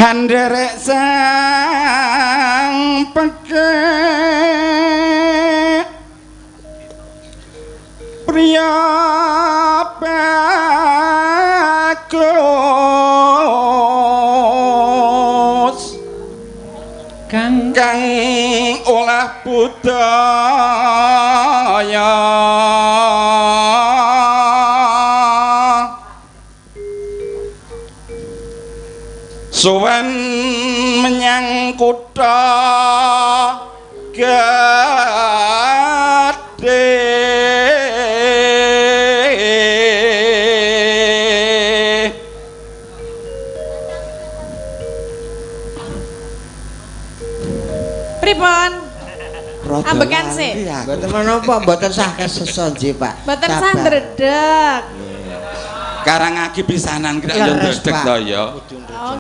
Handerek sang pekek priya bagus Kang kang olah budaya suwen menyang kutha gedhe. Pripun? Ambekan sik. Mboten menapa, mboten sah kesesa nggih, Pak. Mboten sah ndredeg. Karangagi pisanan kira yo Leres, ndredeg Pak. to ya.